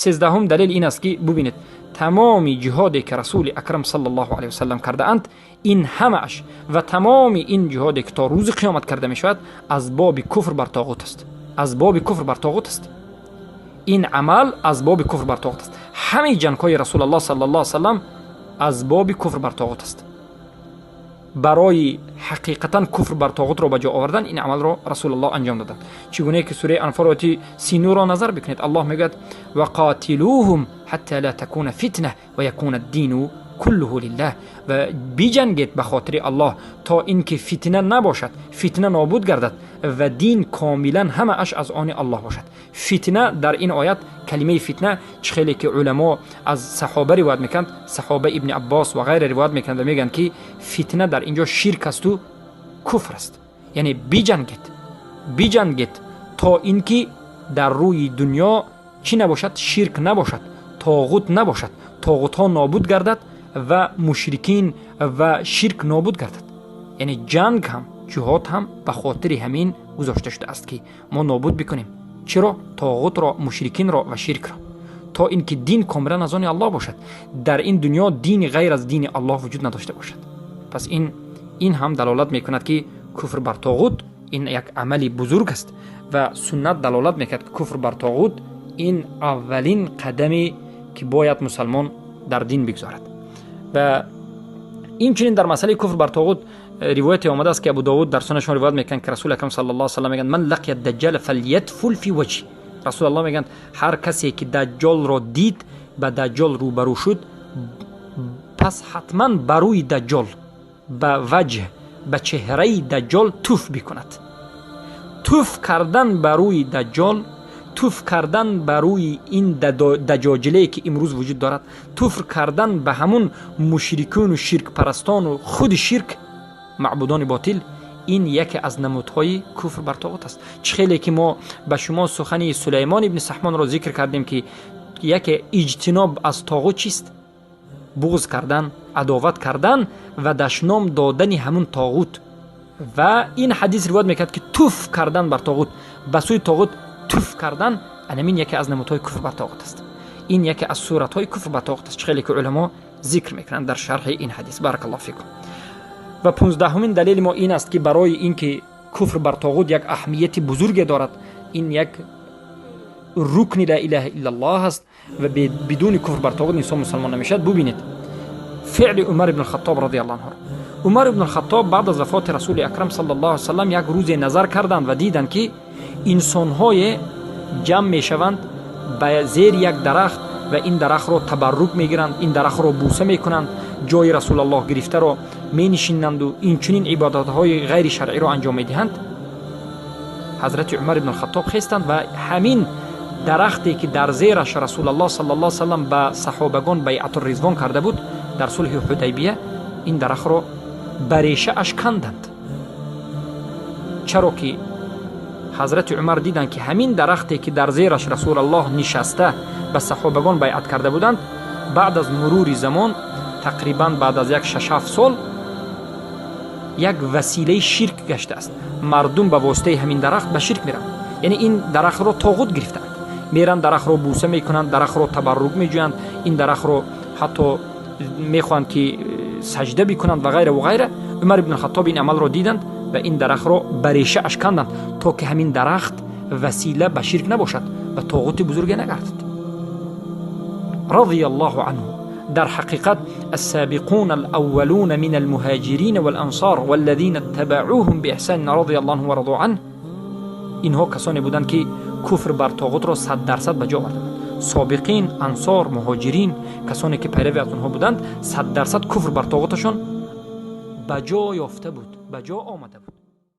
13-ум далел ин аст, ки бубинед, тамоми ҷиҳоде, ки Расули Акрам саллаллоҳу алайҳи васаллам кардаанд, ин ҳамааш ва тамоми ин ҷиҳоде, ки то рӯзи қиёмат карда мешавад, аз боби куфр бар тоғут аст. Аз боби куфр бар тоғут аст. Ин амал аз боби куфр бар тоғут аст. Ҳамаи ҷангҳои Расулаллоҳ саллаллоҳу алайҳи васаллам аз боби куфр бар тоғут аст. Барои ҳақиқатан куфр бар тоғутро ба ҷо овардан ин амалро Расулаллоҳ анҷом доданд. Чӣ гуне ки сураи Анфол, ояти 39-ро назар бикунед, Аллоҳ мегӯяд: وقاتلوهم حتى لا تكون فتنة ويكون الدين كله لله. Ва биҷангед ба хотири Аллоҳ, то ин ки фитна набошад, фитна нобуд гардад ва дин комилан ҳамааш аз они Аллоҳ бошад. Фитна дар ин оят, калимаи фитна, чӣ хеле ки уламо аз саҳоба ривоят мекунанд, саҳоба Ибни Аббос ва ғайра ривоят мекунанд ва мегӯянд, ки фитна дар ин ҷо ширк асту куфр аст. Яъне биҷангед, биҷангед, то ин ки дар рӯи дунё чӣ набошад? Ширк набошад, тоғут набошад, тоғутҳо нобуд гардад ва мушрикин ва ширк нобуд гардад. Яъне ҷанг ҳам, ҷиҳод ҳам ба хотири ҳамин гузошта шудааст, ки мо нобуд бикунем чиро? Тоғутро, мушрикинро ва ширкро, то ин ки дин комилан аз они Аллоҳ бошад, дар ин дунё дини ғайр аз дини Аллоҳ вуҷуд надошта бошад. Пас ин ҳам далолат мекунад, ки куфр бар тоғут ин як амали бузург аст ва суннат далолат мекунад, ки куфр бар тоғут ин аввалин қадаме, ки бояд мусалмон дар дин бигзорад. Ва инчунин дар масъалаи куфр бар тоғут ривояте омадааст, ки Абу Довуд дар сунашон ривоят мекунанд, ки Расули Акрам саллаллоҳу алайҳи васаллам мегӯянд: من لقي الدجال فليتفل في وجهه. Расулаллоҳ мегӯянд: ҳар касе ки Даҷҷолро дид, ба Даҷҷол рӯбарӯ шуд, пас ҳатман ба рӯи Даҷҷол, ба ваҷҳ, ба чеҳраи Даҷҷол туф бикунад. Туф кардан ба рӯи Даҷҷол, туф кардан ба рӯи ин даҷоҷилае, ки имрӯз вуҷуд дорад, туф кардан ба ҳамун мушрикуну ширкпарастону худи ширк, маъбудони ботил, ин яке аз намудҳои куфр бар тоғут аст. Чӣ хеле ки мо ба шумо сухани Сулаймон ибни Саҳмонро зикр кардем, ки яке иҷтиноб аз тоғут чист? Буғз кардан, адоват кардан ва дашном додани ҳамун тоғут. Ва ин ҳадис ривоят мекард, ки туф кардан бар тоғут, ба сӯи тоғут туф кардан, анамин яке аз намудҳои куфр бар тоғут аст. Ин яке аз суратҳои куфр бар тоғут аст, чӣ хеле ки уламо зикр мекунанд дар шарҳи ин ҳадис. بارك الله فيكم. Ва 15-умин далели мо ин аст, ки барои ин ки куфр бар тоғут як аҳамияти бузурге дорад, ин як рукни لا إله إلا الله аст ва бидуни куфр бар тоғут инсон мусалмон намешавад. Бубинед феъли Умар ибн Хаттоб رضي الله عنه. Умар ибн Хаттоб баъд аз вафоти Расули Акрам صلى الله алайҳи васаллам як рӯзе назар карданд ва диданд, ки инсонҳое ҷамъ мешаванд ба зери як дарахт ва ин дарахтро табаррук мегиранд, ин дарахтро бӯса мекунанд, ҷои Расулаллоҳ гирифтаро менишинанду инчунин ибодатҳои ғайри шаръиро анҷом медиҳанд. Ҳазрати Умар ибн Хаттоб хестанд ва ҳамин дарахте, ки дар зераш Расулаллоҳ صلى الله васаллам ба саҳобагон байъатуризвон карда буд дар сулҳи Ҳудайбия, ин дарахтро ба решааш канданд. Чаро ки ҳазрати Умар диданд, ки ҳамин дарахте, ки дар зераш Расулаллоҳ нишаста ба саҳобагон байъат карда буданд, баъд аз мурури замон, тақрибан баъд аз як 6-7 сол, як василаи ширк гаштааст. Мардум ба воситаи ҳамин дарахт ба ширк мераванд. Яъне ин дарахтро тоғут гирифтаанд, меранд, дарахтро бӯса мекунанд, дарахтро табаррук меҷӯянд, ин дарахтро ҳатто мехоҳанд, ки саҷда бикунанд ва ғайра ва ғайра. Умар ибн Хаттоб ин амалро диданд ва ин дарахтро ба решааш канданд, то ки ҳамин дарахт васила ба ширк набошад ва тоғути бузурге нагардад. رضي الله عنه. Дар ҳақиқат السابقون الأولون من المهاجرين والأنصار والذين اتبعوهم بإحسان رضي الله عنهم ورضوا عنه. Инҳо касоне буданд, ки куфр бар тоғутро 100% ба ҷо оварданд. Собиқин, ансор, муҳоҷирин, касоне ки пайрави аз онҳо буданд, 100% куфр бар тоғуташон ба ҷо ёфта буд, ба ҷо омада буд.